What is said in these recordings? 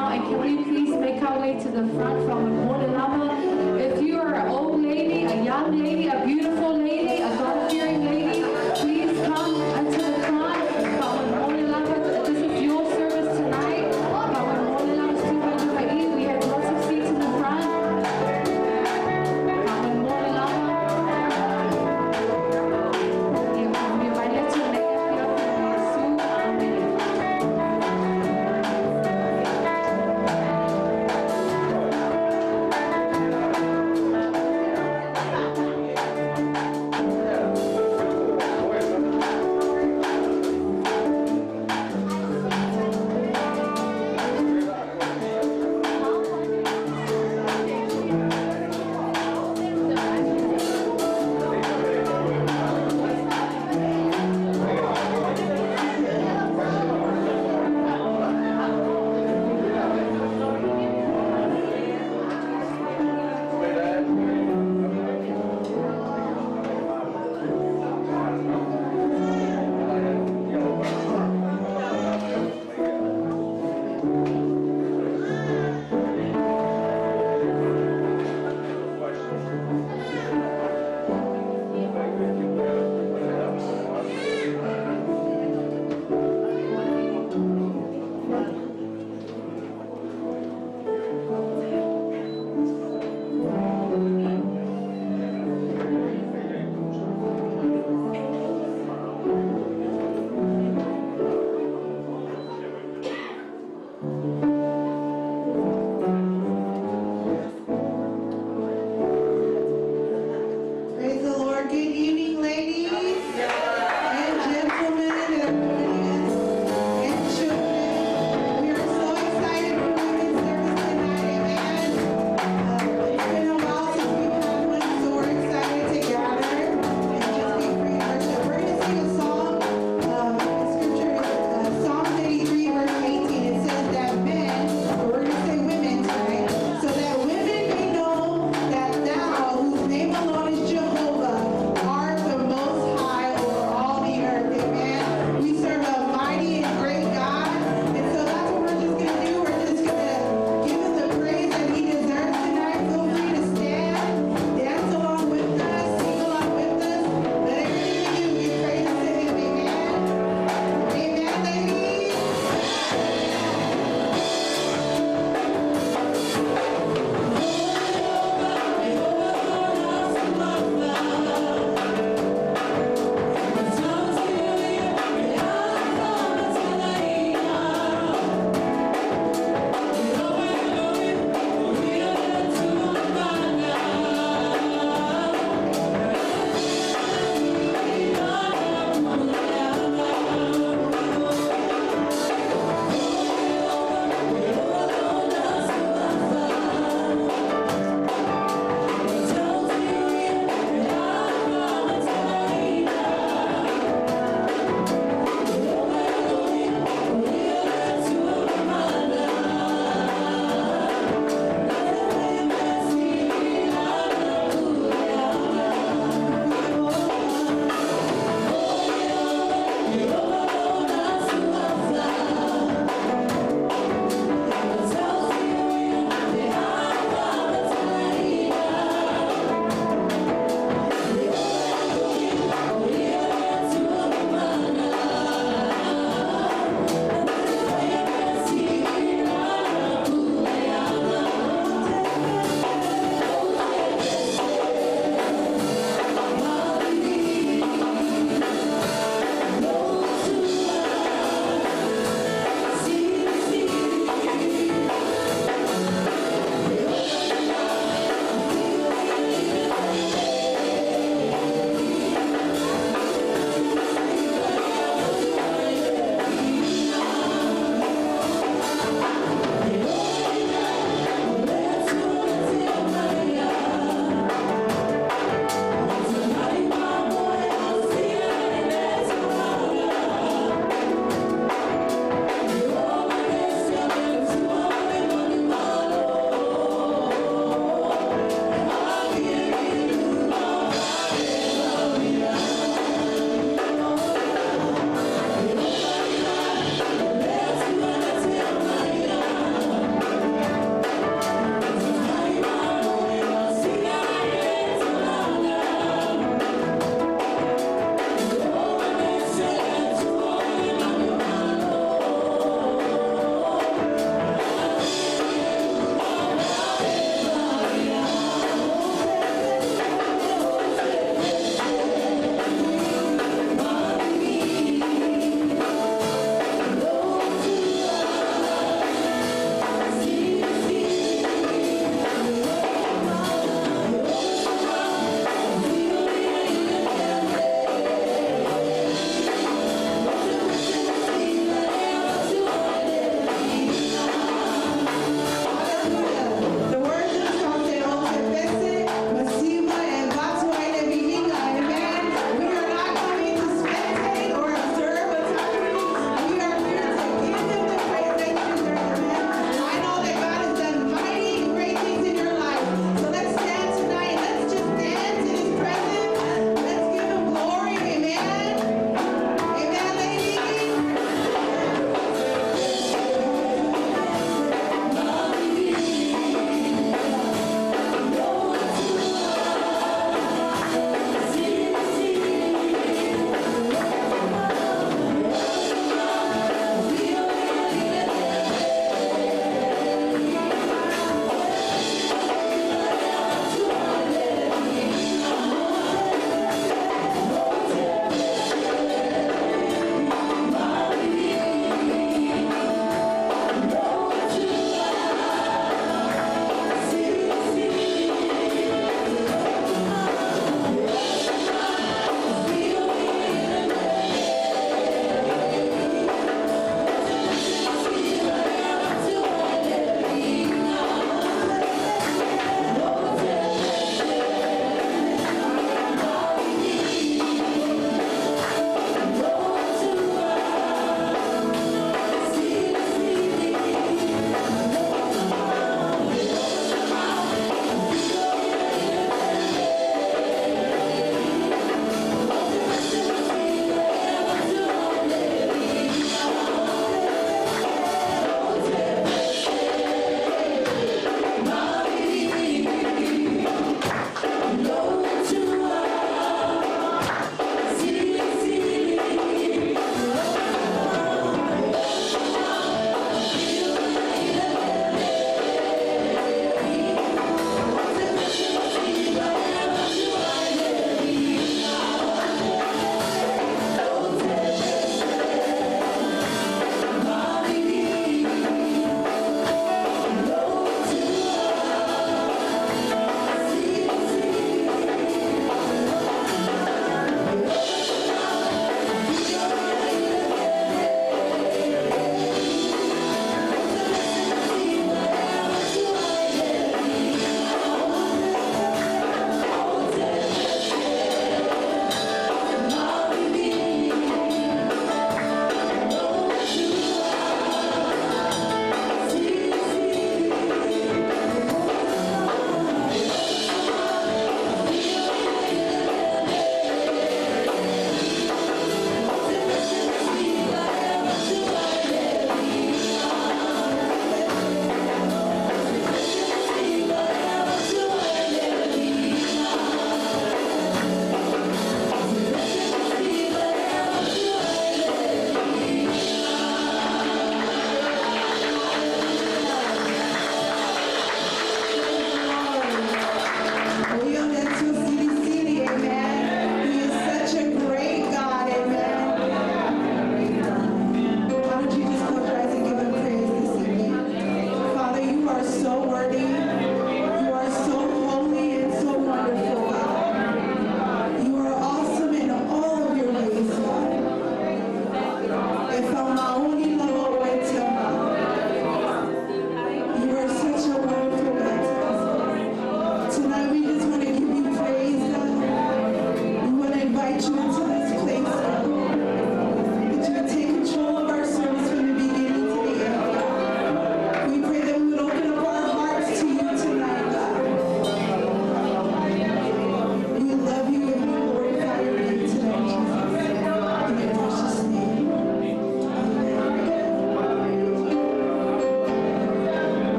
now, and can we please make our way to the front fa'amolemole lava? If you are an old lady, a young lady, a beautiful lady, a God-fearing lady, please come to the front. Fa'amolemole lava, this is your service tonight. Fa'amolemole lava, we have lots of seats in the front. Fa'amolemole lava. Ia faamanuia mai le Atua i lenei afiafi o Iesu. Amene.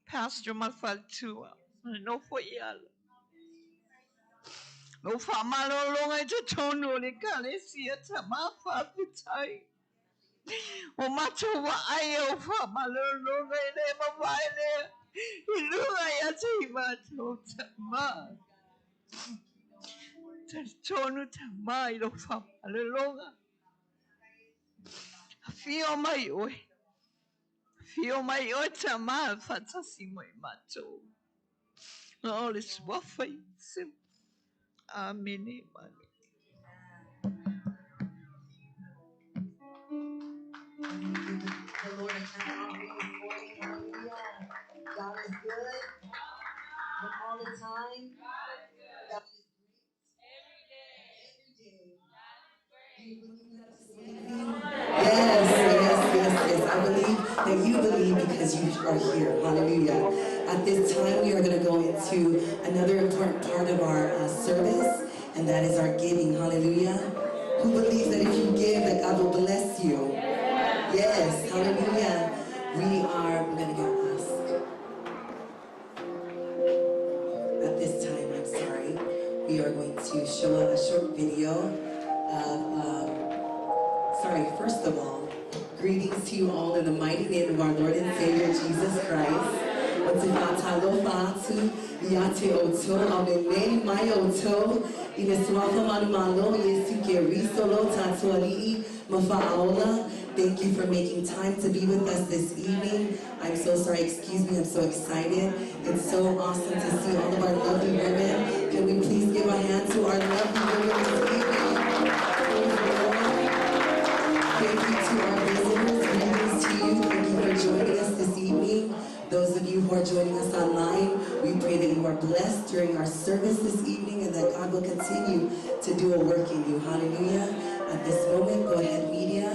Pastor Mafaltua, no foialo. No whamalolonga i te tonu o le kalesia ta mawhawhitai. O matua ai o whamalolonga i le mawailea. I lunga i ate i mātou ta mā. Te tonu ta mā i lo whamalolonga. Whio mai oe. Whio mai oe ta mā whatasi mo i mātou. O le swafa i seu. Amen. Amen. The Lord a clap offering this morning. Hallelujah. God is good. And all the time. God is great. Every day. Do you believe that this evening? Yes, yes, yes, yes. I believe that you believe because you are here. Hallelujah. At this time, we are going to go into another important part of our service, and that is our giving. Hallelujah. Who believes that if you give, that God will bless you? Yes, hallelujah. We're going to get asked. At this time, I'm sorry, we are going to show a short video of, first of all, greetings to you all in the mighty name of our Lord and Savior, Jesus Christ. Thank you for making time to be with us this evening. I'm so sorry, excuse me, I'm so excited. It's so awesome to see all of our lovely women. Can we please give a hand to our lovely women this evening? Thank you to our visitors. joining us online, we pray that you are blessed during our service this evening and that God will continue to do a work in you. Hallelujah. At this moment, go ahead, media.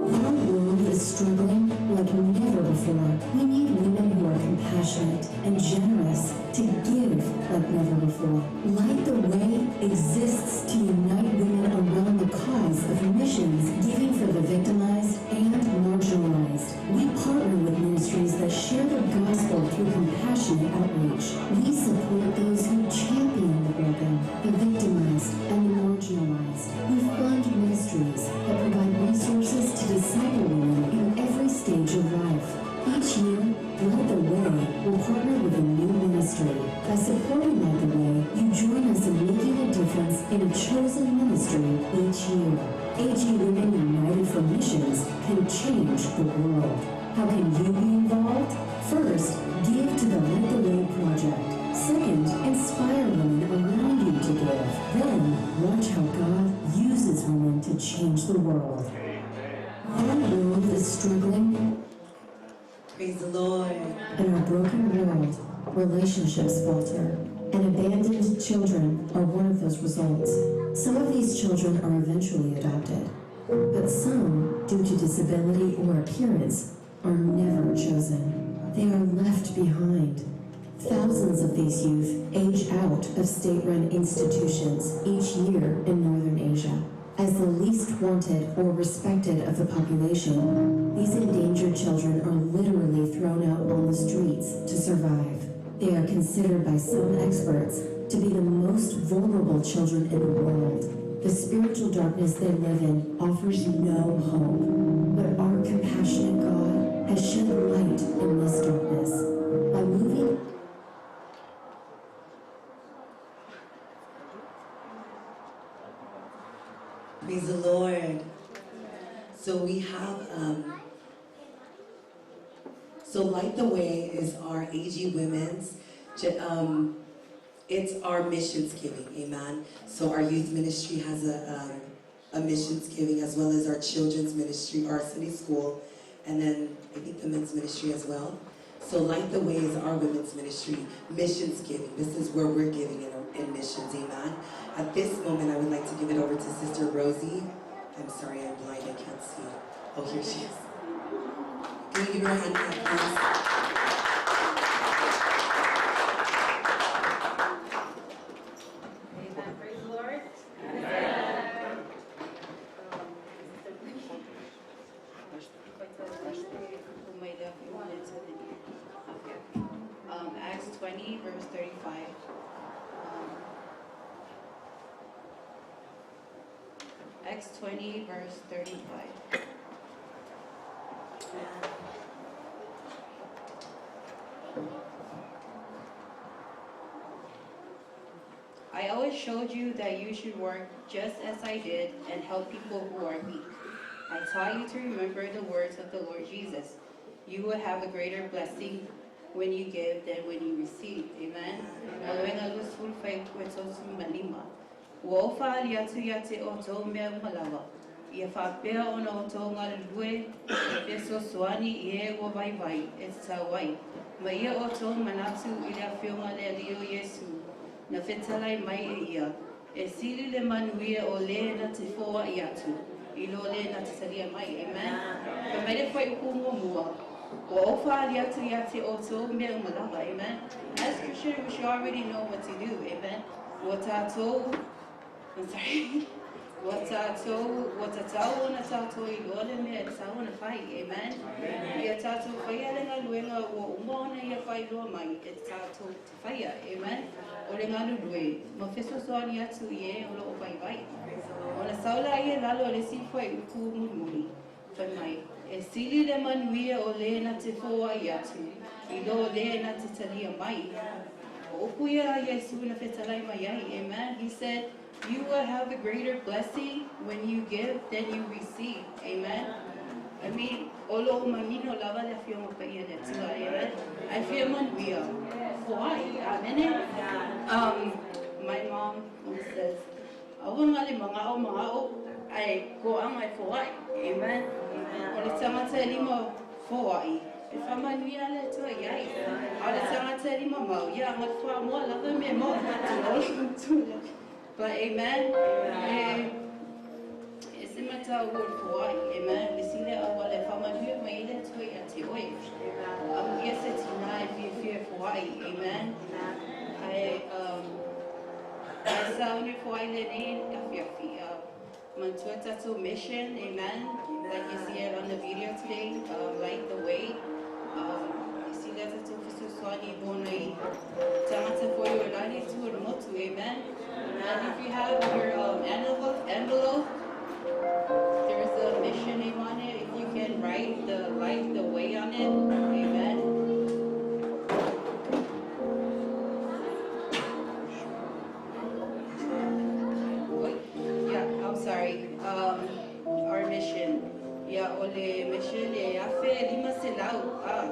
Our world is struggling like never before. We need women who are compassionate and generous to give like never before. Light the Way exists to unite women around the cause of missions, giving for the victimized and marginalized. We partner with ministries that share the gospel through compassionate outreach. We support those who champion the broken, the victimized, and the marginalized. We fund ministries that provide resources to disciple women in every stage of life. Each year, Light the Way will partner with a new ministry. By supporting Light the Way, you join us in making a difference in a chosen ministry each year. AG Women United for Missions can change the world. How can you be involved? First, give to the Light the Way project. Second, inspire women around you to give. Then, watch how God uses women to change the world. Our world is struggling. Praise the Lord. In our broken world, relationships falter, and abandoned children are one of those results. Some of these children are eventually adopted, but some, due to disability or appearance, are never chosen. They are left behind. Thousands of these youth age out of state-run institutions each year in Northern Asia. As the least wanted or respected of the population, these endangered children are literally thrown out on the streets to survive. They are considered by some experts to be the most vulnerable children in the world. The spiritual darkness they live in offers no hope. But our compassionate God has shed light in this darkness by moving. Praise the Lord. So we have, so Light the Way is our AG Women's, it's our missions giving, amen. So our youth ministry has a missions giving, as well as our children's ministry, our Sunday school, and then I think the men's ministry as well. So Light the Way is our women's ministry, missions giving. This is where we're giving in missions, amen. At this moment, I would like to give it over to Sister Rosie. I'm sorry, I'm blind, I can't see. Oh, here she is. Can you give her a hand clap, please? Amen. Praise the Lord. Amen. Acts 20, verse 35. Acts 20, verse 35. I always showed you that you should work just as I did and help people who are weak. I taught you to remember the words of the Lord Jesus. You will have a greater blessing when you give than when you receive. Amen. Na whetalai mai e ia, e sili le manuia o le na te whoa i atu, i lo le na te talia mai, amen? Ka mere whai uku mua mua, o ofa ali atu ia te o tō mea umalava, amen? As Christians, we should already know what to do, amen? Ua tātou, I'm sorry, ua tātou, ua tatau ona tātou i loa le mea e tāu ona whai, amen? Ia tātou whaia le ngā luenga ua uma ona ia whai loa mai, e tātou te whaia, amen? O le ngā lulue, ma feso soani atu i e o lo o vai vai. O na saula ia lalo le si whai uku mulimuli, whai mai. E sili le manuia o le na te whoa i atu, i lo le na te talia mai. O upu ia Yesu na whetalai mai ai, amen? He said, you will have a greater blessing when you give than you receive. Amen. I mean, olo manino lava le fio pa ia le tua, amen. I feel manuia. Why? Amen. My mom says, awa ngale mga o mga o ai ko anga e foai. Amen. O le tangata e lima foai. E whamanuia le Atua i ai. A o le tagata e lima mau, ia ma le fuamoa lava mea mau. Tulou. But amen. E, e se matau o le foai. Amen. Le sile au ale whamanuia mai i le Atua ia te oe. Amuia se tina e whiawhia foai. Amen. Ai, ai sa unu foai le nei awhiawhi. Mantua tatou mission, amen. Like you see it on the video today, light the way. Sila tatou fesoasoani mo nai tagata foi o lani tu o le motu, amen. And if you have your envelope, there's a mission name on it. If you can write the light the way on it, amen. Wait, yeah, I'm sorry. Our mission. Ia o le mission e afe lima se lau. Ah,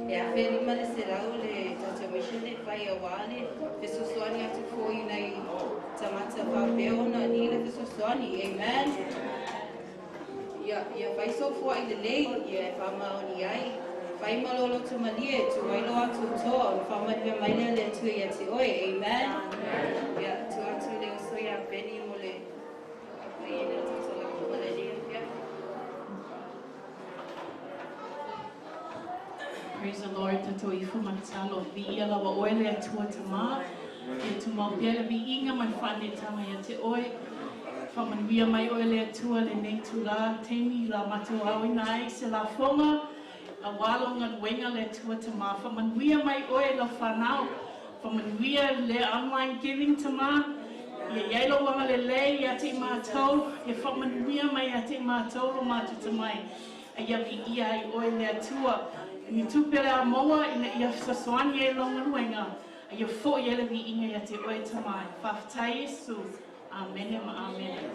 e afe lima le se lau le tatou mission e whai a wale. Fesoasoani atu foi nai tagata faapea ona ni le fesoasoani. Amen. Ia, ia whai sofua i le lei, ia e whamaoni ai. Whai malolo tu malie, tu wailo atu toa, ona whamanuia mai lea le Atua ia te oe. Amen. Ia, tu atu le oso ia Beni mo le whai ina tatou la kuma le lia. Ia. Praise the Lord, tatou ifo ma talo. Vi ia lawa oe le Atua tamā. Ia tumau pea le viiga ma le faanetaga ia te oe. Faamanuia mai oe le Atua lenei itulā taimi la matou aoina ai se lafoga auā lou galuega le Atua tamā. Faamanuia mai oe lau fanau. Faamanuia le online giving tamā. Ia i ai lou agalelei ia te i matou. Ia faamanuia mai ia te i matou lo matou tamai. A ia viia ai oe le Atua. Ni tupe le a maua ina ia fesoasoani ai lou galuega. A ia foʻi ai le viiga ia te oe tamai. Faafetai Iesu. Amene ma amene.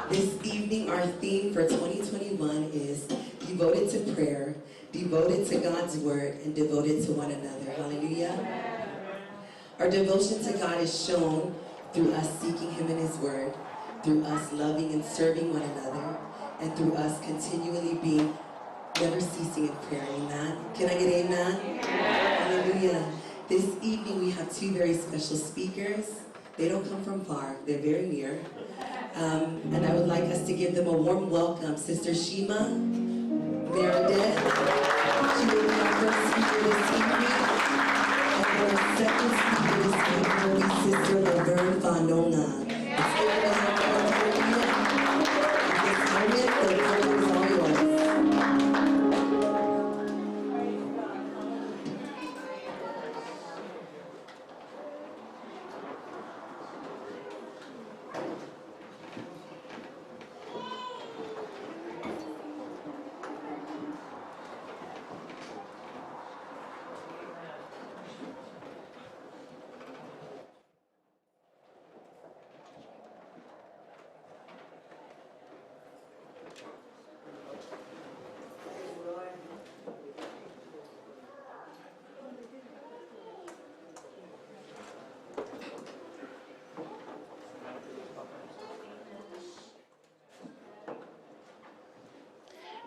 This evening, our theme for 2021 is devoted to prayer, devoted to God's word, and devoted to one another. Hallelujah. Our devotion to God is shown through us seeking Him in His word, through us loving and serving one another, and through us continually being never ceasing in prayer. Amen. Can I get amen? Amen? Hallelujah. This evening we have two very special speakers. They don't come from far, they're very near. And I would like us to give them a warm welcome. Sister Shima Meredith, she will be our first speaker this evening. And our second speaker this evening will be Sister Laverne Faanoga. Let's give them a hand. At this moment, the podium is all yours.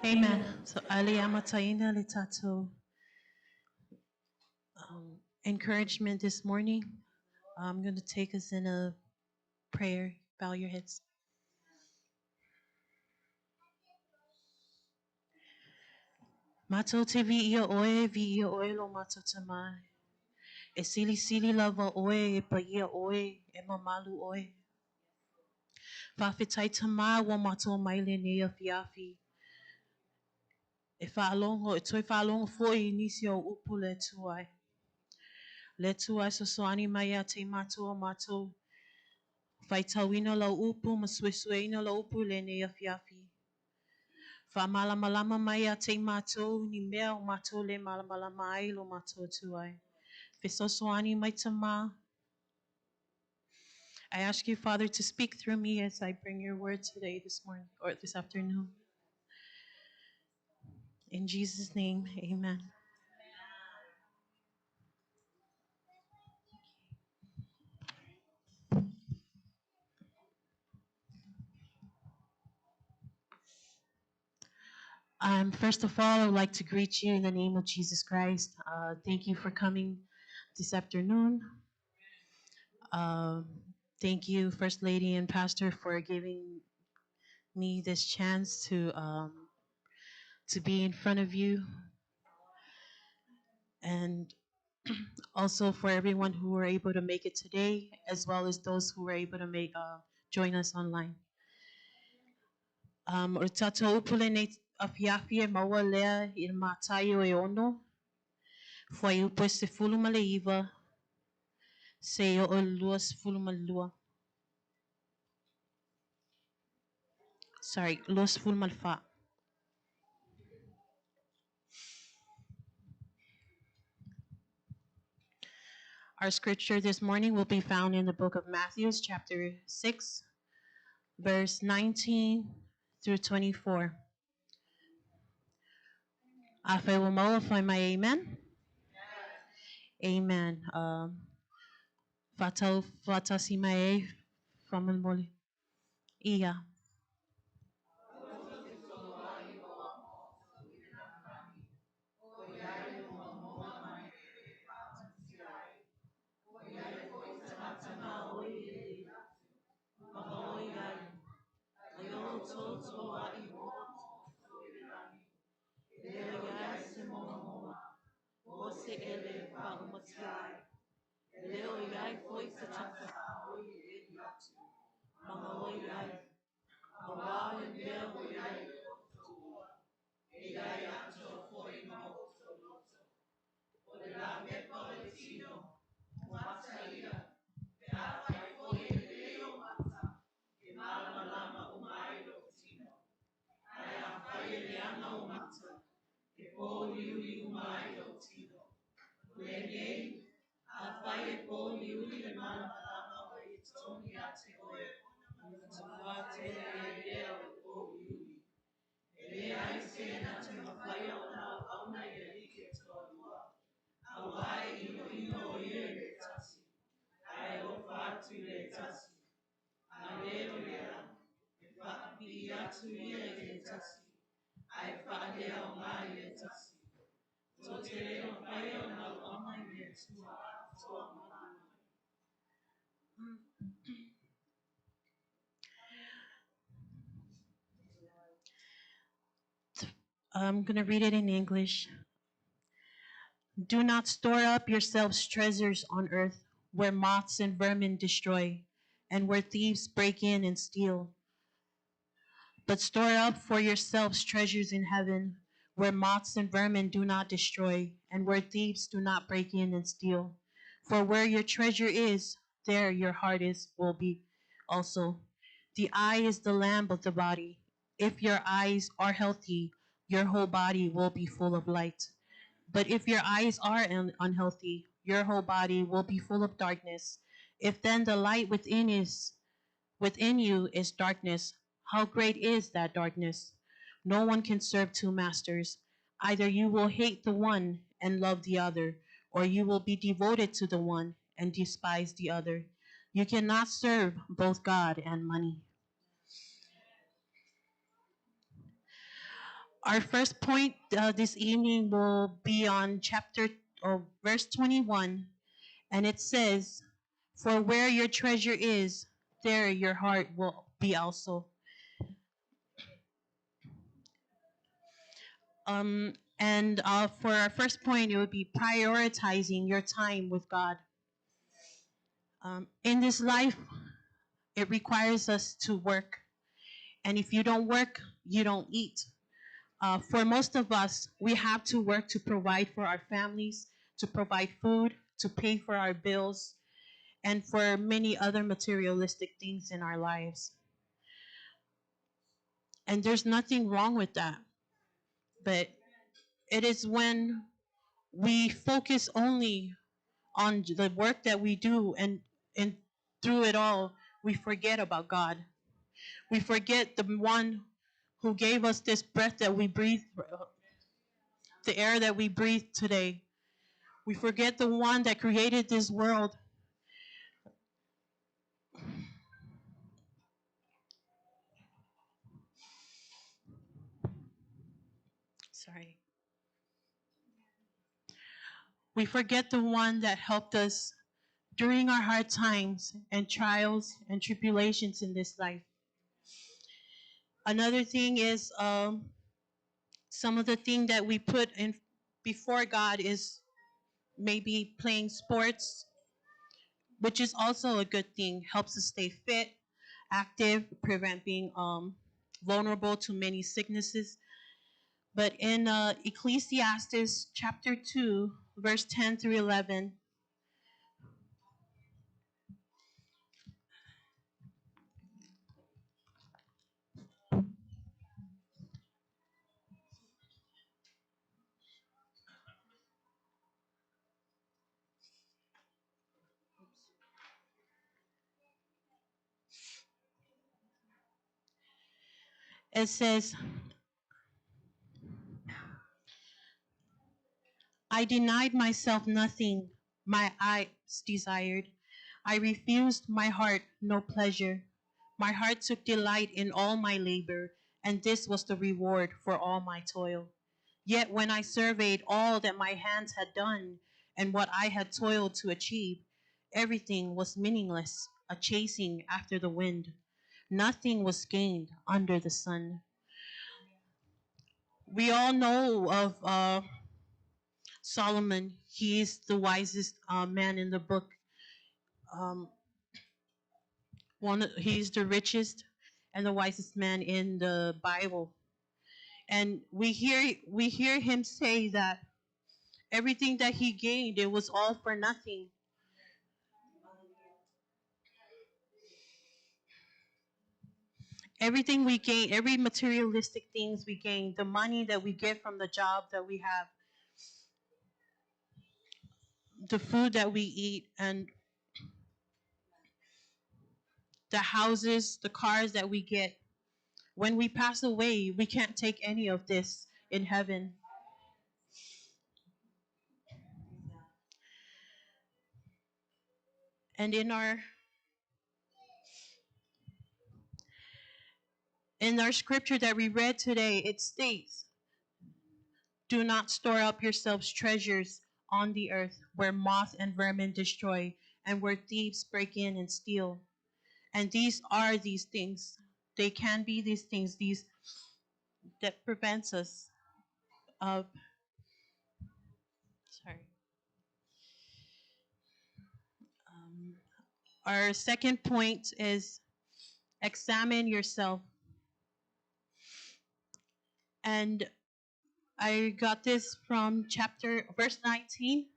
Amen. So ali amataina le tato encouragement this morning. I'm going to take us in a prayer. Bow your heads. Mato te vi ia oe, vi ia oe lo mato tamai. E sili sili lava oe, e paia oe, e mamalu oe. Whawhetai tamai wa mato mai le nei a fiafi. E whaalongo, e toi whaalongo foi i nisi o upu le tuai. Le tuai sosoani mai a te mato o mato. Whaitauina lau upu, ma suesueina lau upu le nei a fiafi. Whaamalamalama mai a te mato, ni mea o mato le malamalama ai lo mato tuai. Fesosoani mai tama. I ask you, Father, to speak through me as I bring your word today, this morning, or this afternoon. In Jesus' name, amen. First of all, I would like to greet you in the name of Jesus Christ. Thank you for coming this afternoon. Thank you, First Lady and Pastor, for giving me this chance to be in front of you, and also for everyone who were able to make it today, as well as those who were able to make join us online. O tātou upule nei afiafi e maua lea i le mātai o e ono, fua upu e 19, se o 22. Sorry, 24. Our scripture this morning will be found in the book of Matthew, chapter 6, verse 19 through 24. Afe wa maua whai mai, amen? Amen. Whatau whatasi mai e, whamanmole. Ia. atu ia i le tasi, ae faaleaoga i le tasi. Tou te le mafai ona auauna i le Atua atoa ma le moni. I'm going to read it in English. Do not store up yourselves treasures on earth where moths and vermin destroy and where thieves break in and steal. But store up for yourselves treasures in heaven where moths and vermin do not destroy and where thieves do not break in and steal. For where your treasure is, there your heart is will be also. The eye is the lamp of the body. If your eyes are healthy, your whole body will be full of light. But if your eyes are unhealthy, your whole body will be full of darkness. If then the light within you is darkness, how great is that darkness? No one can serve two masters. Either you will hate the one and love the other, or you will be devoted to the one and despise the other. You cannot serve both God and money. Our first point this evening will be on chapter or verse 21, and it says, "For where your treasure is, there your heart will be also." And for our first point, it would be prioritizing your time with God. In this life, it requires us to work. And if you don't work, you don't eat. For most of us, we have to work to provide for our families, to provide food, to pay for our bills, and for many other materialistic things in our lives. And there's nothing wrong with that. But it is when we focus only on the work that we do, and through it all, we forget about God. We forget the one who gave us this breath that we breathe, the air that we breathe today. We forget the one that created this world. Sorry. We forget the one that helped us during our hard times and trials and tribulations in this life. Another thing is some of the thing that we put in before God is maybe playing sports, which is also a good thing. Helps us stay fit, active, prevent being vulnerable to many sicknesses. But in Ecclesiastes chapter 2, verse 10 through 11, it says, I denied myself nothing my eyes desired. I refused my heart no pleasure. My heart took delight in all my labor, and this was the reward for all my toil. Yet when I surveyed all that my hands had done and what I had toiled to achieve, everything was meaningless, a chasing after the wind. Nothing was gained under the sun. We all know of Solomon. He is the wisest man in the book. He's the richest and the wisest man in the Bible. And we hear him say that everything that he gained, it was all for nothing. Everything we gain, every materialistic things we gain, the money that we get from the job that we have, the food that we eat, and the houses, the cars that we get. When we pass away, we can't take any of this in heaven. And in In our scripture that we read today, it states, "Do not store up yourselves treasures on the earth where moth and vermin destroy and where thieves break in and steal." And these are these things. They can be these things, these that prevents us of, sorry. Our second point is examine yourself. And I got this from verse 19.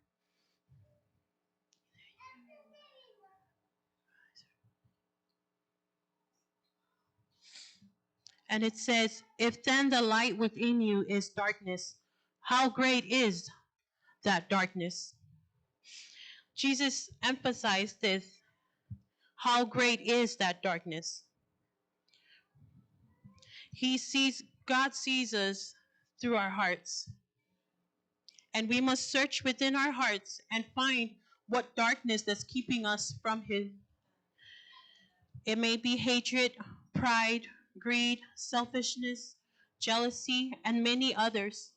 And it says, "If then the light within you is darkness, how great is that darkness?" Jesus emphasized this. How great is that darkness? God sees us through our hearts. And we must search within our hearts and find what darkness that's keeping us from him. It may be hatred, pride, greed, selfishness, jealousy, and many others.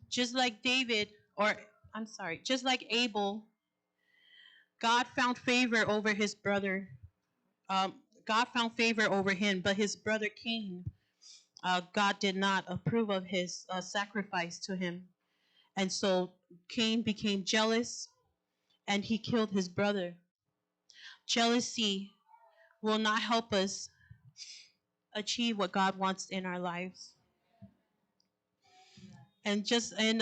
Just like David, or I'm sorry, just like Abel, God found favor over his brother. God found favor over him, but his brother Cain, God did not approve of his sacrifice to him. And so Cain became jealous and he killed his brother. Jealousy will not help us achieve what God wants in our lives. And just in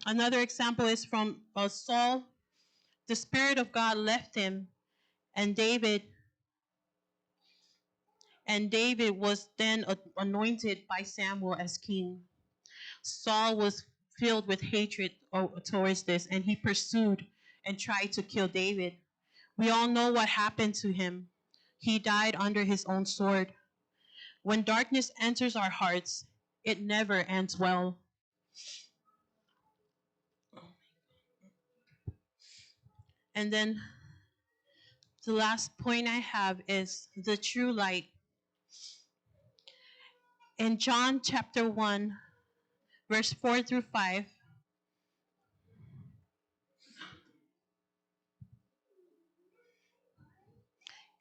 another example is from Saul. The Spirit of God left him, and David was then anointed by Samuel as king. Saul was filled with hatred towards this, and he pursued and tried to kill David. We all know what happened to him. He died under his own sword. When darkness enters our hearts, it never ends well. And then the last point I have is the true light. In John chapter 1, verse 4 through 5,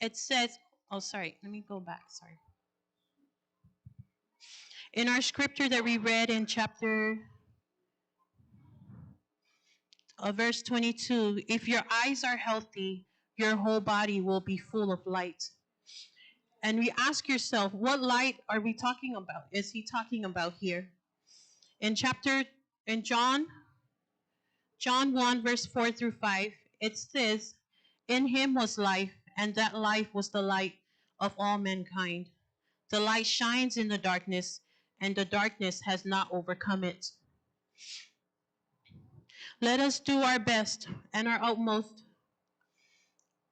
it says, oh, sorry, let me go back, sorry. In our scripture that we read in chapter, verse 22, if your eyes are healthy, your whole body will be full of light. And we ask yourself, what light are we talking about? Is he talking about here? In John 1, verse 4 through 5, it says, in him was life, and that life was the light of all mankind. The light shines in the darkness, and the darkness has not overcome it. Let us do our best and our utmost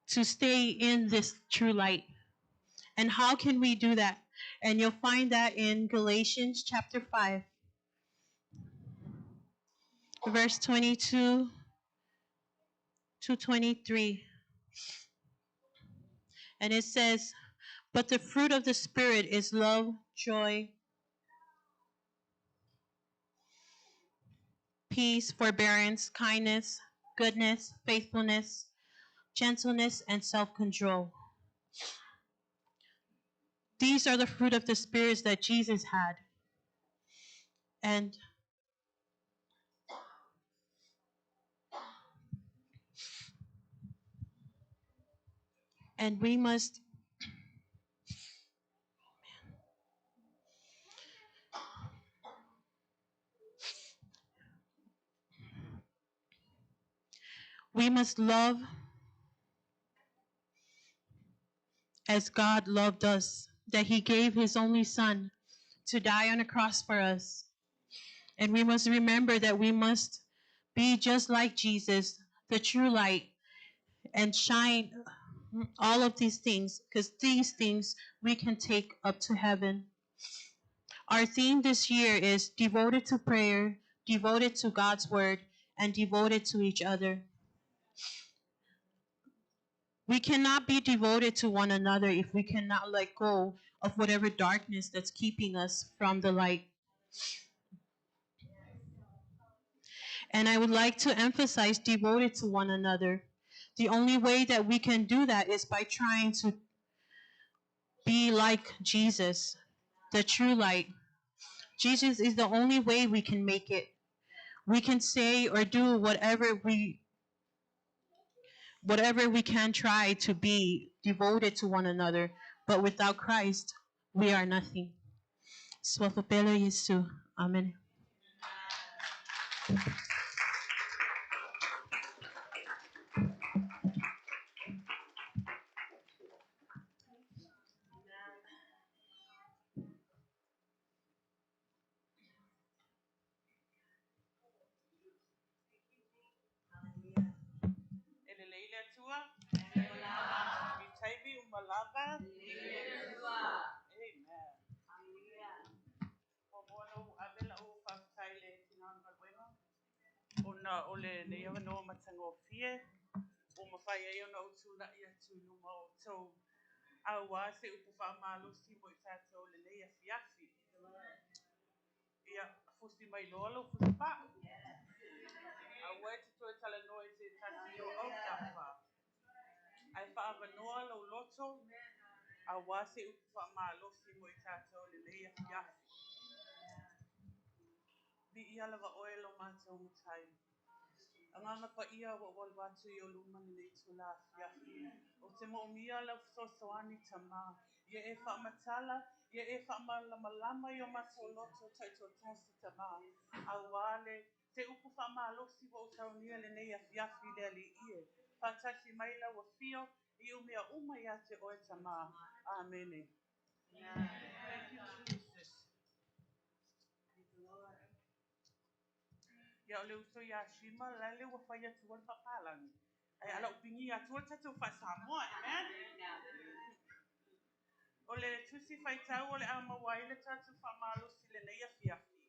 to stay in this true light. And how can we do that? And you'll find that in Galatians chapter 5, verse 22 to 23. And it says, but the fruit of the Spirit is love, joy, peace, forbearance, kindness, goodness, faithfulness, gentleness, and self-control. These are the fruit of the spirits that Jesus had. And we must love as God loved us, that he gave his only son to die on a cross for us. And we must remember that we must be just like Jesus, the true light, and shine all of these things, because these things we can take up to heaven. Our theme this year is devoted to prayer, devoted to God's word, and devoted to each other. We cannot be devoted to one another if we cannot let go of whatever darkness that's keeping us from the light. And I would like to emphasize devoted to one another. The only way that we can do that is by trying to be like Jesus, the true light. Jesus is the only way we can make it. We can say or do whatever we can try to be devoted to one another, but without Christ, we are nothing. Swafopelo Yesu. Amen. Se upu whaamalosi mo i tātou le lei afiafi. Ia, fusi mai loa lo fusi pa. A ue te toe talanoa i te tasi o au tapa. Ai whaavanoa lau loto, a wā se upu whaamalosi mo i tātou le lei afiafi. Bi ia lava oe lo mātou matai. Anganga pa ia wa walwatu i o lumani nei tula afiafi. O te mo mia lau sosoani tama. Ia e whaamatala, ia e whaamalamalama i o mātou loto taito tasi tama. A wale, te upu whaamalosi wa utaunia le nei afiafi le ali ie. Whaatasi mai lau afio, i umea uma ia te oe tama. Amene. Thank you, Jesus. Ia o le uso ia Shima, lale ua whai atu wal whapalangi. Ai ala upingi atu tātou wha amen? O le tusi whaitau o le ama wai le tātou whamalosi le nei afiafi.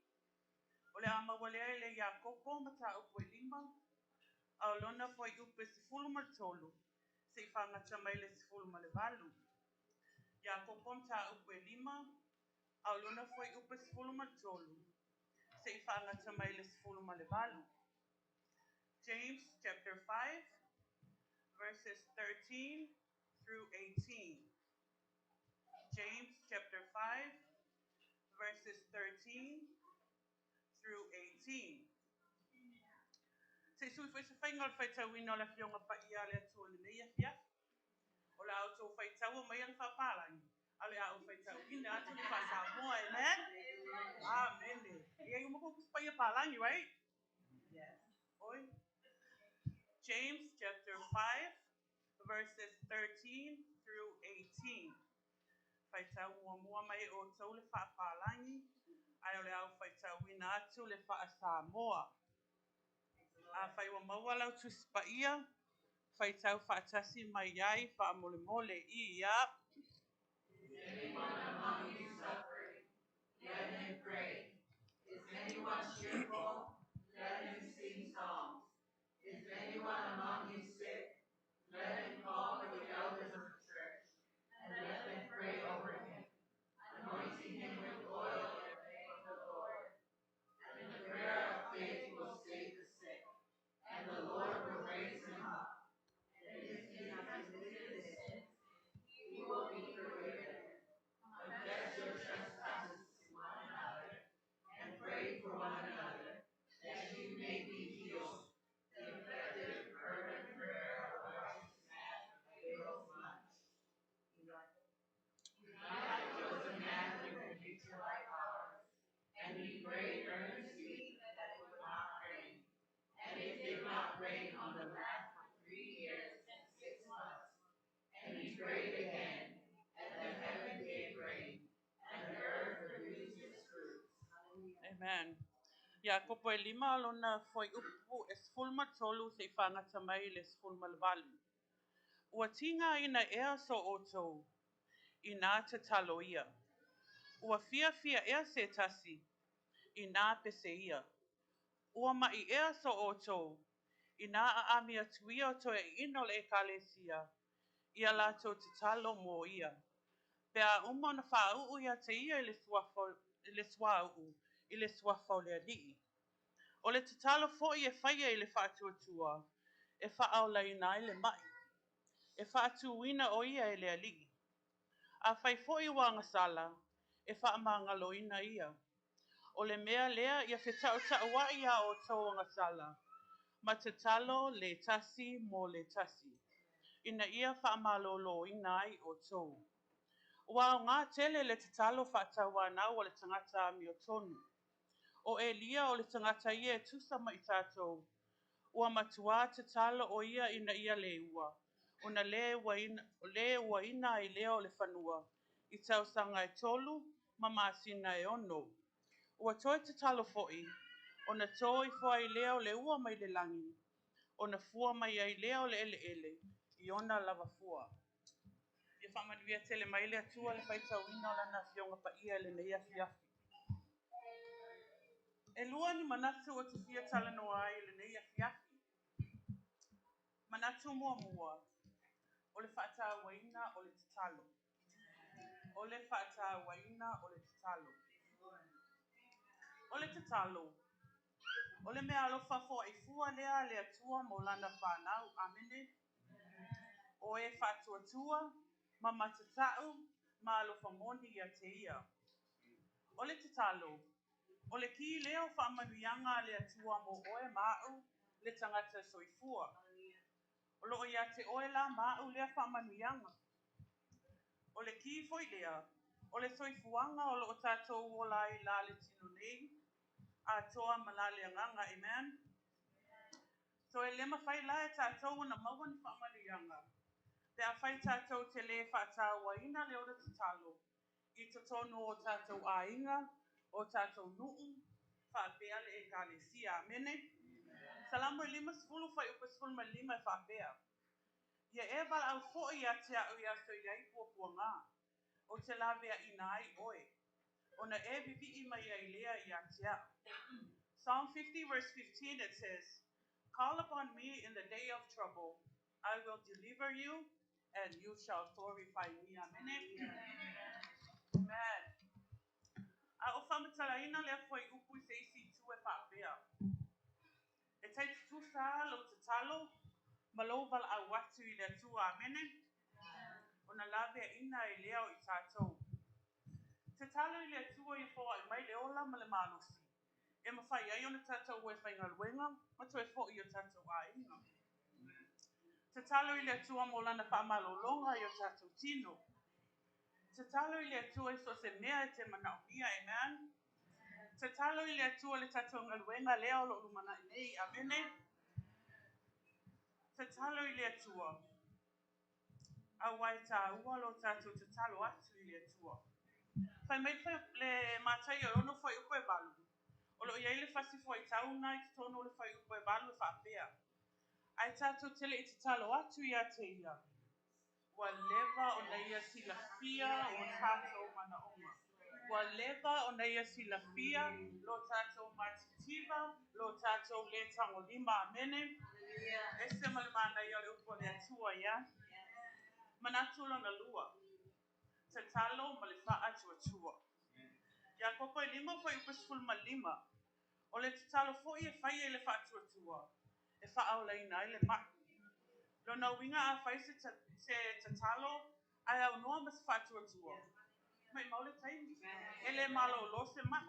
O le ama walea i le Iakopo mata upu e 5, a o lona foi upe 13, se i whangata mai le 18. Iakopo mata upu e 5, a o lona foi upe 13, se i whangata mai le 18. James chapter 5, verses 13 through 18. James chapter 5, verses 13 through 18. Se sui fai se whainga o le whaitauina o le fionga pa ia le atua le nei afiafi. O le au tō whaitaua mai ana whapalangi. A le au whaitauina atu le whasamoa, amen? Amen. Ia i umako kusi palangi, right? Yes. Oi. James chapter 5, verses 13 through 18. Whaitau mua mua mai o tau le whaapalangi, ai o le au whaitauina atu le whaasamoa. A whaiwa maua lau tusipaia, whaitau whaatasi mai ai, whaamolemole i ia. Is anyone among you suffering? Let him pray. Is anyone cheerful? Let him sing songs. Is anyone among you sick? Let him call for the elders of the church, and let them pray over him, anointing him with oil in the name of the Lord. And the prayer of faith will save the sick, and the Lord will raise him up. And if he has committed sins, he will be forgiven. Confess your trespasses to one another, and pray for one another, that you may be healed. The effective, fervent prayer of a righteous man avails much. God chose a man with a nature like ours, and he prayed earnestly that it would not rain. And it did not rain on the land for 3 years and 6 months. And he prayed again, and the heaven gave rain, and the earth produced its fruits. Amen. Iakopo e 5 lona foi upu e 13 se i whangata mai le 18. Ua tinga ina ea so o tau, i nā te talo ia. Ua fia fia ea se tasi, i nā pese ia. Ua mai ea so o tau, i nā a ami atu ia o toe ino le ekalesia, ia lātou te talo mō ia. Pe a uma ona faauu ia te ia i le suafa, i le suauu i le suafa o le Alii. O le tatalo foi e faia i le faatuatua, e faaolaina ai le mai. E faatuina o ia e le Alii. Afai foi ua agasala, e faamagaloina ia. O le mea lea ia fetautauai a outou agasala, ma tatalo le tasi mo le tasi, ina ia faamaloloina ai outou. Ua aoga tele le tatalo faatauanau a le tagata amiotonu. O Elia o le tagata ia e tusa ma i tatou, ua matuā tatalo o ia ina ia lē ua, ona lē uaina ai lea o le fanua i tausaga e 3 ma masina e 6. Ua toe tatalo foi, ona tō ifo ai lea o le ua mai le lagi, ona fua mai ai lea o le eleele i ona lava fua. Ia faamanuia tele mai le Atua i le faitauina o Lana Afioga Paia i lenei afiafi. E lua ni manatu ou te fia talanoa ai i lenei afiafi. Manatu muamua, o le faatauaina o le tatalo. O le faatauaina o le tatalo. O le tatalo, o le meaalofa foai fua lea a le Atua mo lana fanau. Amene. O e faatuatua, ma matatau, ma alofa moni ia te ia. O le tatalo, o le ki lea o faamanuiaga a le Atua mo oe ma au, le tagata soifua. O loo ia te oe la ma au lea faamanuiaga. O le ki foi lea, o le soifuaga o loo tatou ola ai la le tino nei, atoa ma la le agaga. Amen. So e le mafai la e tatou ona maua ni faamanuiaga, pe afai tatou te lē faatauaina le ola tatalo i totonu o tatou aiga, o tatou nuu, faapea le Ekalesia. Amene. Salamo e 50 fuaiupu 15 e faapea, Ia e valaau foi ia te au i aso e i ai puapuagā, ou te laveaina ai oe, ona e vivii mai ai lea ia te au. Psalm 50 verse 15, it says, "Call upon me in the day of trouble, I will deliver you and you shall glorify me." Amene. Amen. A o faamatalaina lea fuaiupu i se isi itu e faapea, e tai tutusa lou tatalo ma lou valaau atu i le Atua. Amene. Ona laveaina ai lea o i tatou. Tatalo i le Atua ia foai mai le ola ma le malosi, e mafai ai ona tatou o e faigaluega ma toe foi i o tatou aiga. Tatalo i le Atua mo lana faamalologa i o tatou tino. Tatalo i le Atua i so o se mea e te manaomia. Amen. Tatalo i le Atua le tatou galuega lea o loo lumanai nei. Amene. Tatalo i le Atua, aua e tāua lo tatou tatalo atu i le Atua. Fai mai le Mataio e 6 fuaiupu e 8, o loo i ai le fasi fuaitau i totonu o le fuaiupu e 8 e faapea, ae tatou te lei tatalo atu ia te ia, ua leva ona ia silafia o tatou manaoga. Ua leva ona ia silafia lo tatou matitiva, lo tatou lē tagolima. Amene. Ese ma le manaia o le upu a le Atua ia. Manatu lona lua, tatalo ma le faatuatua. Iakopo e 5 fuaiupu 15, o le tatalo foi e faia i le faatuatua, e faaolaina ai le mai. Lona uiga afai se tatalo ae aunoa ma se faatuatua, maimau le taimi, e le malolo se mai.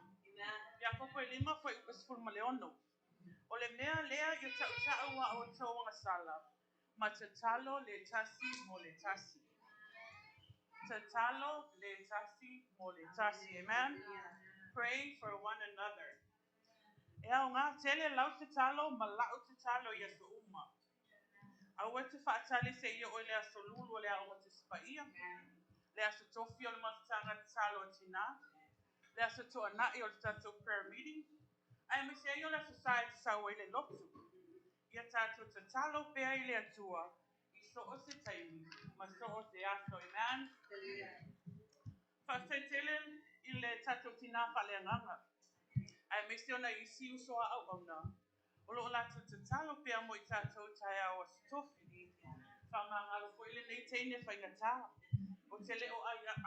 Iakopo e 5 fuaiupu 16, o le mea lea ia tautau a outou agasala, ma tatalo le tasi mo le tasi. Tatalo le tasi mo le tasi. Amen. Pray for one another. E aoga tele lau tatalo ma lau tatalo i aso uma. Aua e te faatali seia oo i le aso Lulu o le Aoga Tusi Paia, le aso Tofi o le mafutaga tatalo a tinā, le aso Toonai o le tatou prayer meeting, aemaise ai o le aso Sa e te sau ai le lotu. Ia tatou tatalo pea i le Atua i so o se taimi ma so o se aso. Amen. Faafetai tele i le tatou tinā faaleagaga, aemaise ona isi uso a auauna, o loo latou tatalo pea mo i tatou taeao aso Tofi. Faamagalo foi lenei teine faigatā. Ou te le o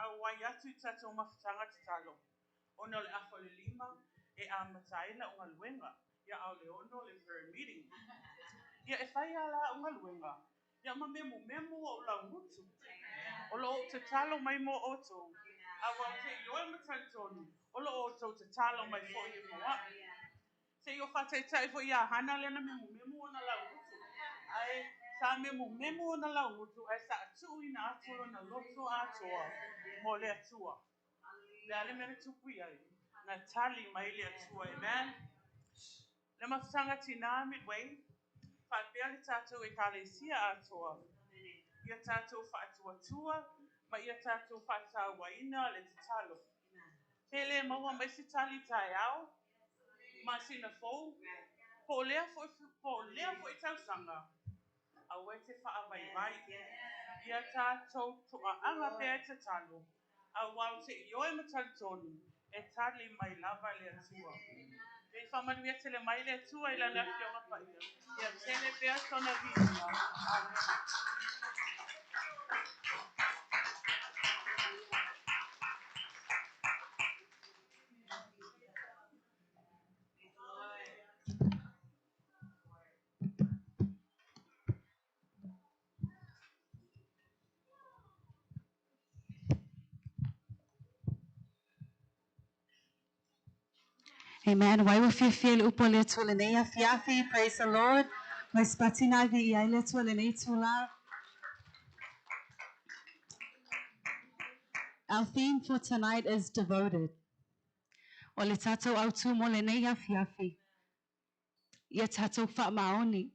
auai atu i tatou mafutaga tatalo, ona o le afa o le 5 e amata ai lau galuega, ia a o le 6 le prayer meeting. Ia e fai lava la au galuega, ia ma memumemu ou laugutu. O lo o ou tatalo mai mo outou, aua ou te ioe ma talitonu o lo o outou tatalo mai foi mo a'u. Se i ou faataitai foi ia Hana lea na memumemu ona laugutu, ae sa memumemu ona laugutu ae sa tuuina atu lona loto atoa mo le Atua. O le a le mea na tupu i ai? Na tali mai le Atua. Amen. Le mafutaga tinā Midway, faapea le tatou Ekalesia atoa, ia tatou faatuatua ma ia tatou faatauaina le tatalo. Pe le maua mai se tali taeao, masina fou, po o lea foi, po o lea foi tausaga, aua e te faavaivai. Ia tatou toaaga pea e tatalo, aua ou te ioe ma talitonu, e tali mai lava le Atua. E faamanuia tele mai le Atua i Lana Afioga Paia. Ia tele pea sona viiga. Amene. Amen. Wai ua fiafia i le upu a le Atua i lenei afiafi. Praise the Lord. Mai spatina vi i ai le Atua i lenei tula. Our theme for tonight is devoted. O le tatou autū mo lenei afiafi, ia tatou faamaoni.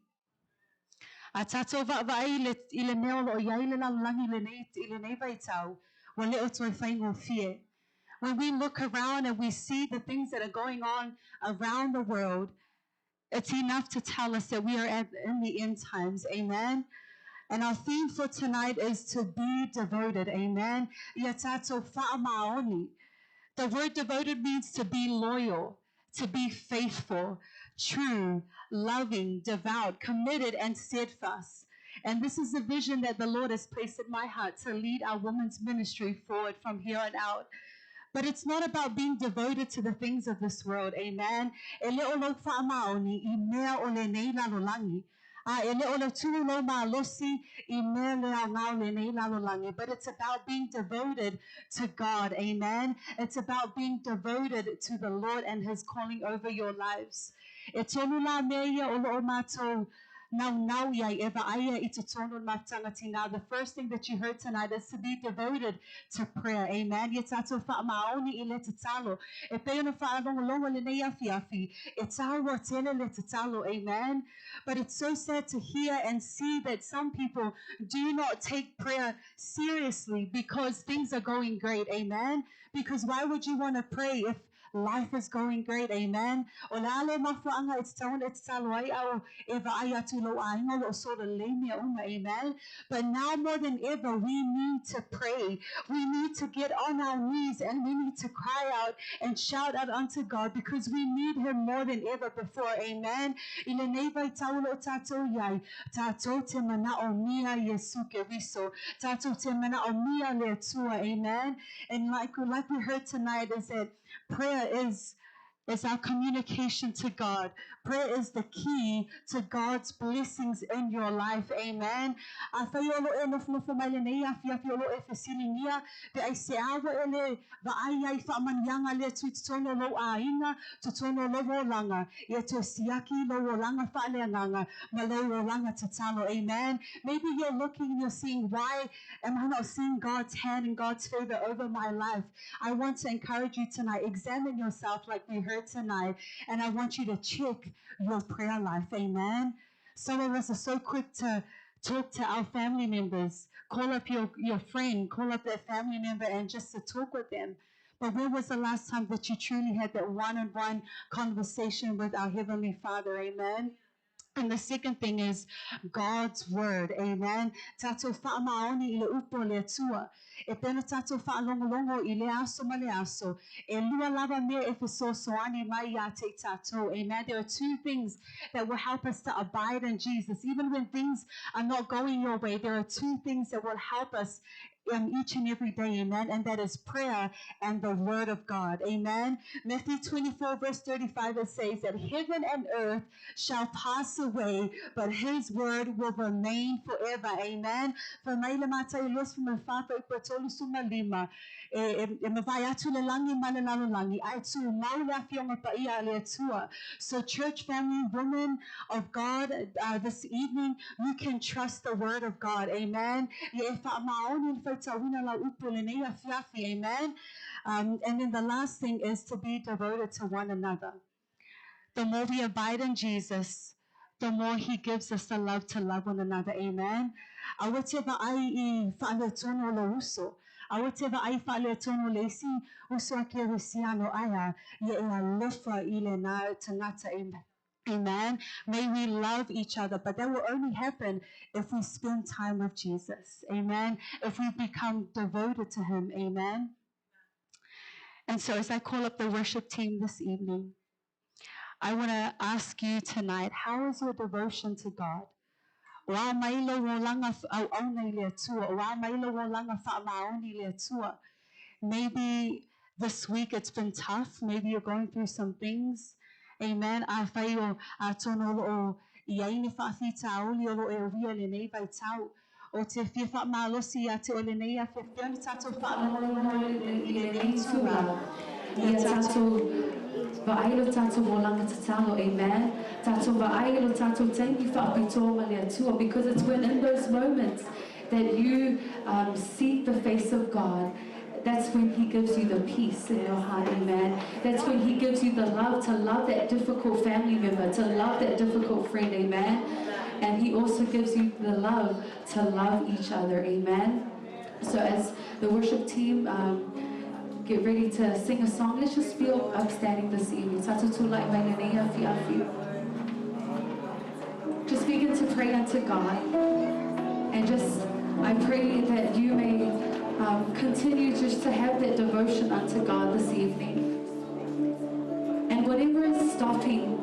A tatou vaavaai i le, i le mea o lo o i ai le lalolagi i lenei, i lenei vaitau, ua le o toe faigofie. When we look around and we see the things that are going on around the world, it's enough to tell us that we are at, in the end times. Amen. And our theme for tonight is to be devoted. Amen. Ia tatou faamaoni. The word devoted means to be loyal, to be faithful, true, loving, devout, committed, and steadfast. And this is the vision that the Lord has placed in my heart to lead our women's ministry forward from here on out. But it's not about being devoted to the things of this world. Amen. E le o lou faamaoni i mea o lenei lalolagi. A e le o le tuu lou malosi i mea le aoga o lenei lalolagi. But it's about being devoted to God. Amen. It's about being devoted to the Lord and His calling over your lives. E tolu la mea ia o lo o matou naunau i ai e vaaia i totonu o le mafutaga tinā. The first thing that you heard tonight is to be devoted to prayer. Amen. Ia tatou faamaoni i le tatalo. E pei ona faalogologo lenei afiafi, e tāua tele le tatalo. Amen. But it's so sad to hear and see that some people do not take prayer seriously because things are going great. Amen. Because why would you want to pray if life is going great? Amen. O le a le mafuaaga e tatau ona e tatalo ai a o e vaai atu i lou aiga o lo o sola lelei mea uma. Amen. But now more than ever, we need to pray. We need to get on our knees and we need to cry out and shout out unto God because we need Him more than ever before. Amen. I lenei vaitau o lo o tatou i ai, tatou te manaomia Iesu Keriso. Tatou te manaomia le Atua. Amen. And like we heard tonight is that prayer is our communication to God. Prayer is the key to God's blessings in your life. Amen. Afai o lo o e nofonofo mai lenei afiafi o lo o e fesiligia, pe aisea ua e le vaai ai i faamanuiaga a le Atua i totonu o lou aiga, totonu o lou olaga, ia toe siaki i lou olaga faaleagaga ma lou olaga tatalo. Amen. Maybe you're looking and you're seeing, why am I not seeing God's hand and God's favor over my life? I want to encourage you tonight. Examine yourself like we heard tonight, and I want you to check your prayer life. Amen. Some of us are so quick to talk to our family members, call up your friend, call up that family member, and just to talk with them. But when was the last time that you truly had that one-on-one conversation with our Heavenly Father? Amen. And the second thing is God's word. Amen. Tatou faamaoni i le upu a le Atua. E pei ona tatou faalogologo i lea aso ma le aso, e lua lava mea e fesoasoani mai iā te i tatou. Amen. There are two things that will help us to abide in Jesus. Even when things are not going your way, there are two things that will help us. each and every day. Amen. And that is prayer and the Word of God. Amen. Matthew 24, verse 35, it says that heaven and earth shall pass away, but His word will remain forever. Amen. Fa mai le Matai luasefulu ma le fa fuaiupu e 35, e, e, e mavae atu le lagi ma le lalolagi, ae tumau le afioga paia a le Atua. So church family, women of God, this evening, you can trust the word of God. Amen. Ia e faamaoni le faitauina lau upu lenei afiafi. Amen. And then the last thing is to be devoted to one another. The more we abide in Jesus, the more He gives us the love to love one another. Amen. Aua te vaai i faaletonu o lou uso. Aua te vaai i faaletonu o le isi uso a kerisiano aia ia e alofa i lena tagata. Amen. Amen. May we love each other, but that will only happen if we spend time with Jesus. Amen. If we become devoted to Him. Amen. And so, as I call up the worship team this evening, I want to ask you tonight, how is your devotion to God? O a mai lou olaga auauna i le Atua, o a mai lou olaga faamaoni i le Atua. Maybe this week it's been tough, maybe you're going through some things. Amen. Afai o atonu o loo i ai ni faafitauli o loo e uia i lenei vaitau, ou te fia faamalosi ia te oe lenei afiafi ona tatou faalogologo i lenei itula ia tatou vaai lo tatou olaga tatalo. Amen. Tatou vaai i lo tatou taimi faapitoa ma le Atua, because it's when in those moments that you seek the face of God, that's when He gives you the peace in your heart, amen. That's when He gives you the love to love that difficult family member, to love that difficult friend, amen. And He also gives you the love to love each other, amen. So as the worship team get ready to sing a song, let's just feel upstanding this evening. Just begin to pray unto God. And just, I pray that you may continue just to have that devotion unto God this evening. And whatever is stopping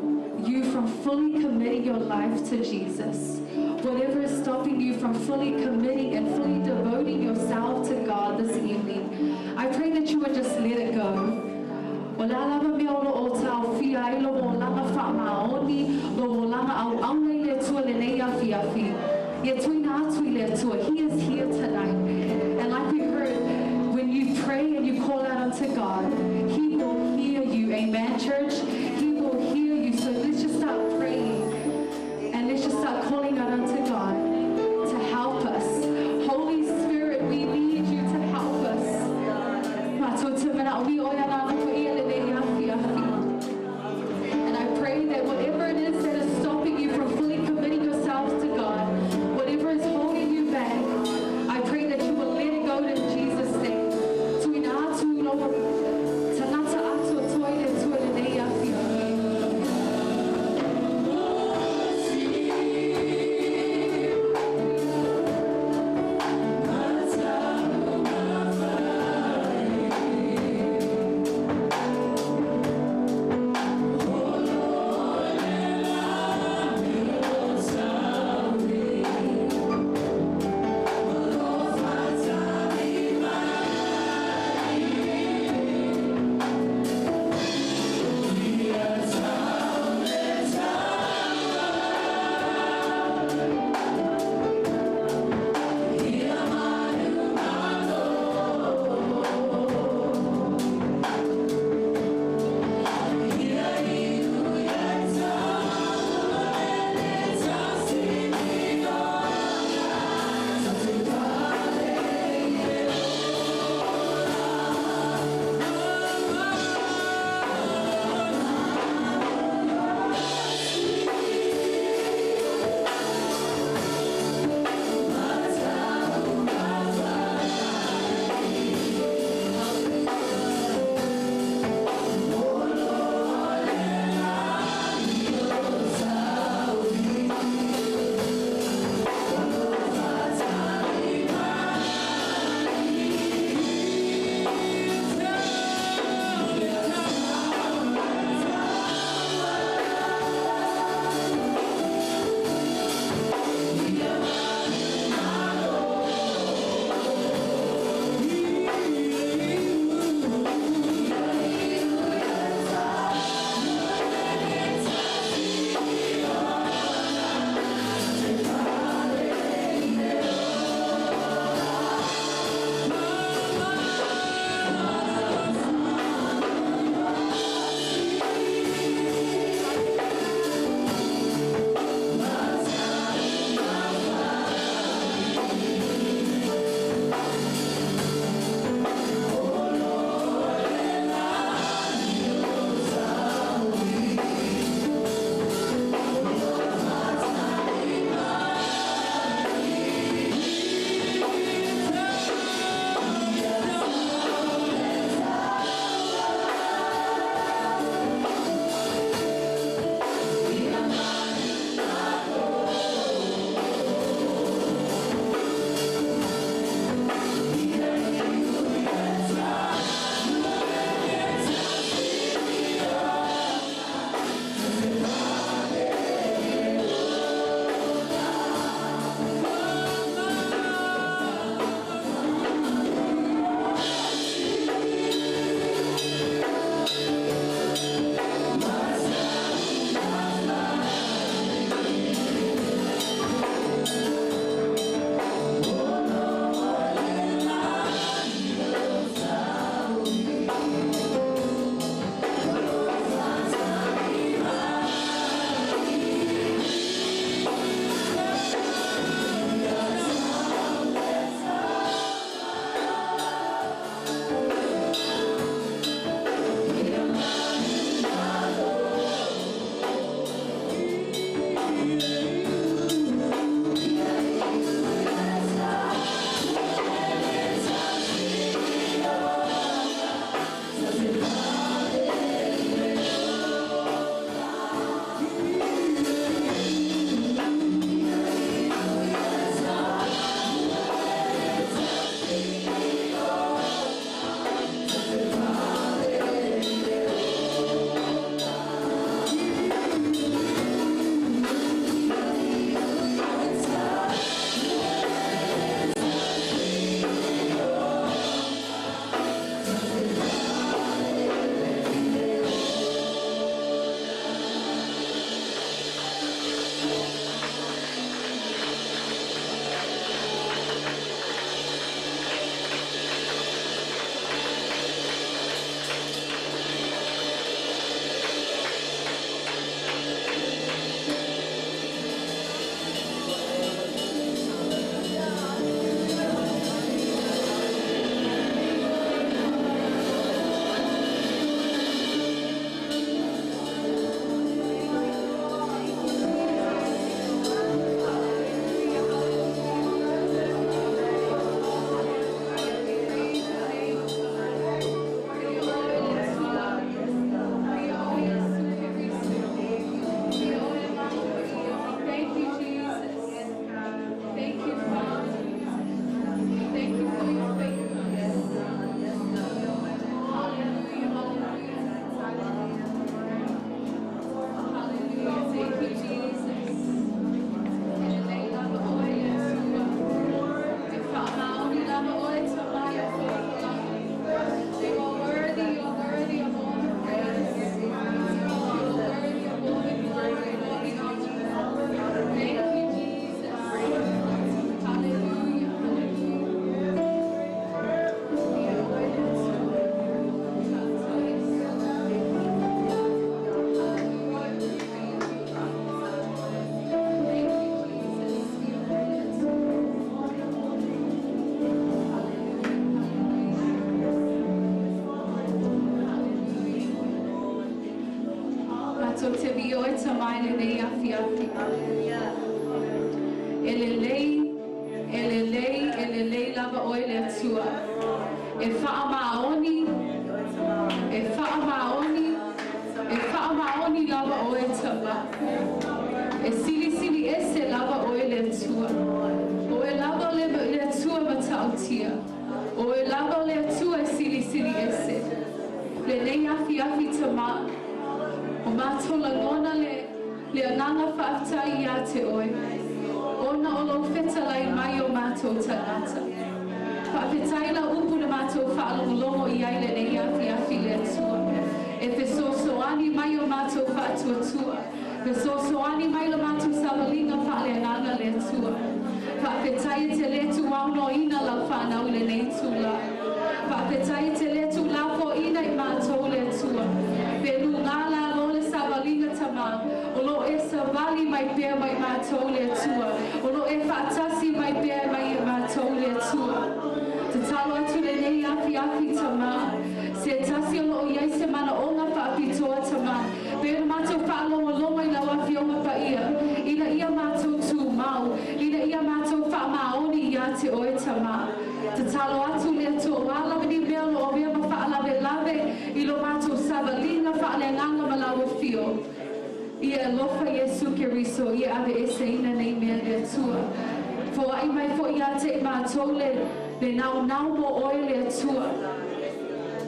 you from fully committing your life to Jesus, whatever is stopping you from fully committing and fully devoting yourself to God this evening, I pray that you would just let it go. O le a lava mea o lo o taofia ai lou olaga faamaoni, lou olaga auauna i le Atua lenei afiafi. Ia tuuina atu i le Atua. He is here tonight. And like we heard, when you pray and you call out unto God, He will hear you. Amen, church? He will hear you. So let's just start praying. And let's just start calling out unto God to help us. Holy Spirit, we need you to help us. Matou te manaomia oe ana paia lenei afiafi. And I pray that whatever it is that is stopping you from fully committing yourselves to God, whatever is holding you back, I pray that you will let it go in Jesus' name. Tuuina atu lou tagata atoatoa i le Atua lenei. Matou te viia oe Tama i lenei afiafi. E lelei, e lelei, e lelei lava oe le Atua. E faamaoni, e faamaoni, e faamaoni lava oe Tama. E silisili ese lava oe le Atua. Oe lava le Atua matautia. Oe lava le Atua e silisili ese. Lenei afiafi Tama. O mātou lagona le agaga faafetai ia te oe. Ona o lou fetalai mai o mātou tagata. Faafetai lau upu na mātou faalogologo i ai lenei afiafi le Atua. E fesoasoani mai o mātou faatuatua. Fesoasoani mai lo mātou savaliga faaleagaga le Atua. Faafetai e te lē tuuaunoaina lau fanau i lenei itulā. Faafetai e te lē tuulafoaina i mātou le Atua. Pe lugā lalo le savaliga Tama, o loo e savali mai pea mai mātou le Atua. O loo e faatasi mai pea mai i mātou le Atua. Tatalo atu lenei afiafi Tama. Se tasi o loo i ai se manaoga faapitoa Tama. Pe ona mātou faalogologo i lau afioga paia. Ina ia mātou tumau. Ina ia mātou faamaoni ia te oe Tama. Tatalo atu le Atua o a lava ni mea o loo avea ma faalavelave i lo mātou savaliga faaleagaga ma lau afio. Ia alofa Iesu Keriso, ia aveeseina nei mea le Atua. Foai mai foi ia te i mātou le naunau mo oe le Atua.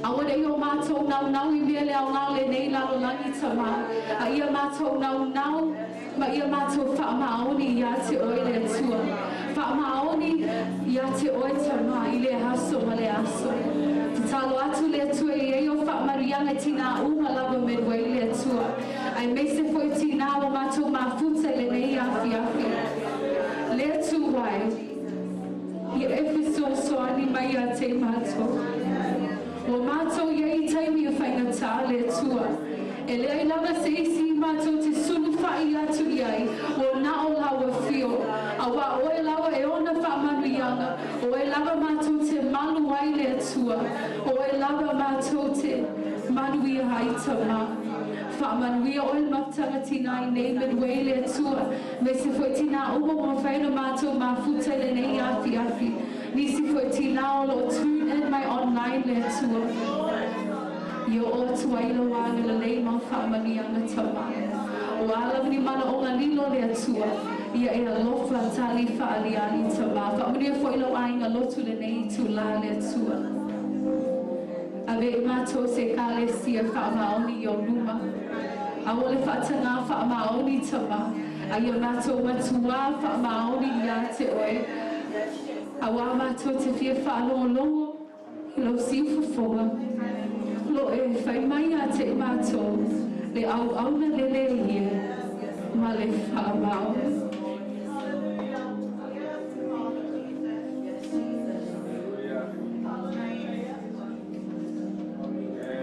Aua ne i o mātou naunau i mea le aoga o lenei lalolagi Tama. A ia mātou naunau ma ia mātou faamaoni ia te oe le Atua. Faamaoni ia te oe Tama i le aso ma le aso. Tatalo atu le Atua e i ai o faamanuiaga i tinā uma lava Midway le Atua. Aemaise foi tinā ua matou mafuta i lenei afiafi. Le Atua e, ia e fesoasoani mai ia te i matou. Ua matou i ai i taimi o faigata le Atua. E leai lava se isi i matou te sulufai atu i ai, ua na o lau afio. Auā o oe lava e ona faamanuiaga, o oe lava matou te malu ai le Atua, o oe lava matou te manuia ai Tama. Faamanuia oe le mafutaga tinā i nei Midway le Atua, aemaise foi tinā uma ua mafai ona matou mafuta i lenei afiafi. Nisi foi tinā o lo o tune in mai online le Atua. Ia oo atu ai lou agalelei ma au faamanuiaga Tama. O a lava ni manaoga lilo le Atua, ia e alofa tali faaliali Tama. Faamanuia foi lou aiga lotu lenei itulā le Atua. Ave i matou se Ekalesia faamaoni i ou luma. Aua le faatagā faamaoni Tama, a ia matou matuā faamaoni ia te oe. Auā matou te fia faalogologo i lou siufofoga, o lo o e fai mai ia te i matou le auauna lelei e ma le faamaoni.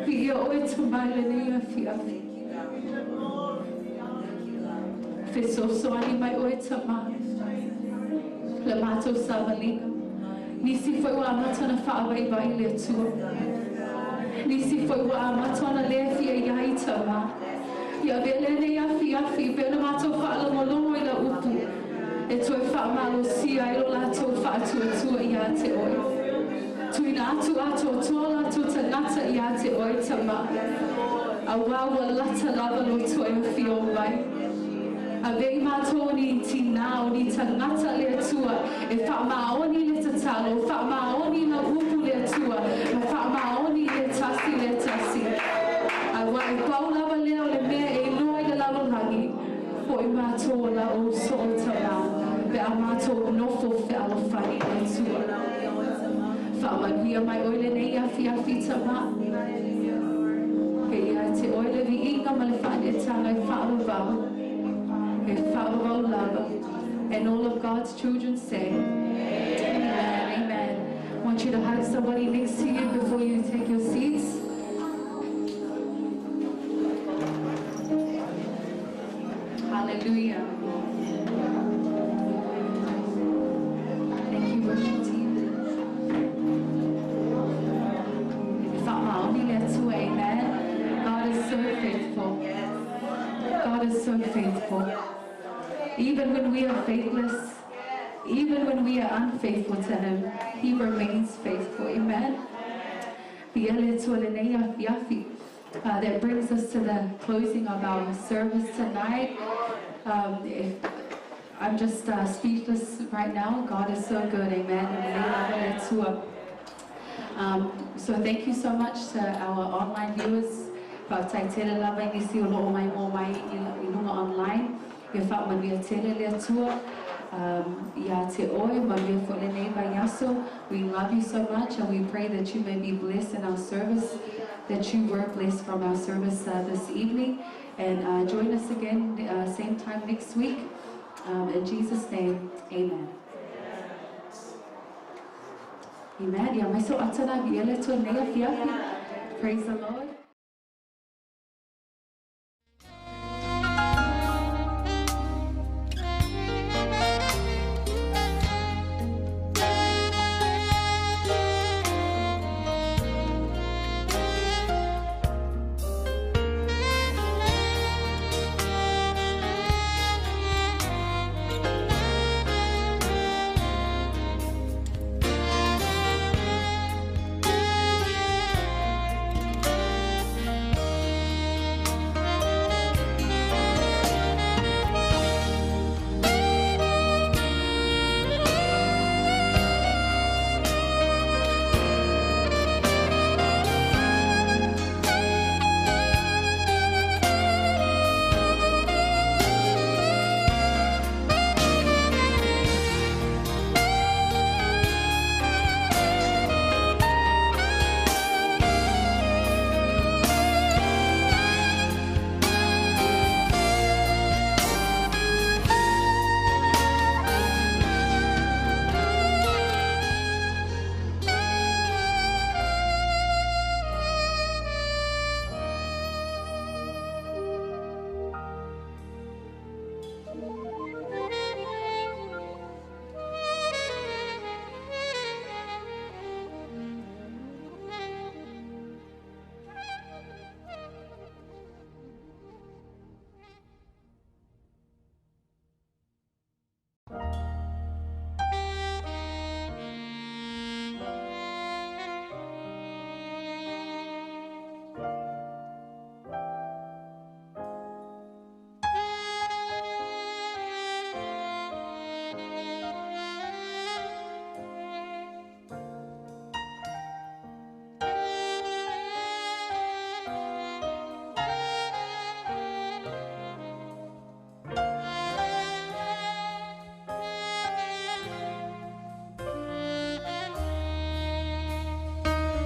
Viia oe Tama i lenei afiafi. Fesoasoani mai oe Tama le matou savaliga. Nisi foi ua amata ona faavaivai le Atua. Nisi foi ua amata ona le fia i ai Tama. Ia avea lenei afiafi pei ona matou faalogologo i lau upu e toe faamalosia ai lo latou faatuatua ia te oe. Tuuina atu atoatoa latou tagata ia te oe Tama. Auā ua lata lava lo toe afio mai. Ave i matou o ni tinā, o ni tagata le Atua e faamaoni le tatalo, faamaoni lau upu le Atua, ma faamaoni le tasi le tasi. Auā e pau lava lea o le mea e iloa i le lalolagi, foi matou o la ou soo Tama, pe a matou nofo fealofani le Atua. Faamanuia mai oe lenei afiafi Tama. E ia te oe le viiga ma le faaneetaga e faavavau, e faavavau lava. And all of God's children say, Amen, amen. I want you to hug somebody next to you before you take your seats. Hallelujah. Thank you, worship team. Faamaoni le Atua, amen. God is so faithful. so faithful. Even when we are faithless, even when we are unfaithful to Him, He remains faithful. Amen. That brings us to the closing of our service tonight. If I'm just speechless right now. God is so good. Amen. So thank you so much to our online viewers. Faafetai lava i nisi o loo mai mo mai i luga online. Ia faamanuia tele le Atua ia te oe, manuia foi lenei vaiaso. We love you so much and we pray that you may be blessed in our service, that you were blessed from our service this evening. And join us again same time next week. In Jesus' name, amen. Amen. Ia mai so atana vi ele to nei afiafi. Praise the Lord.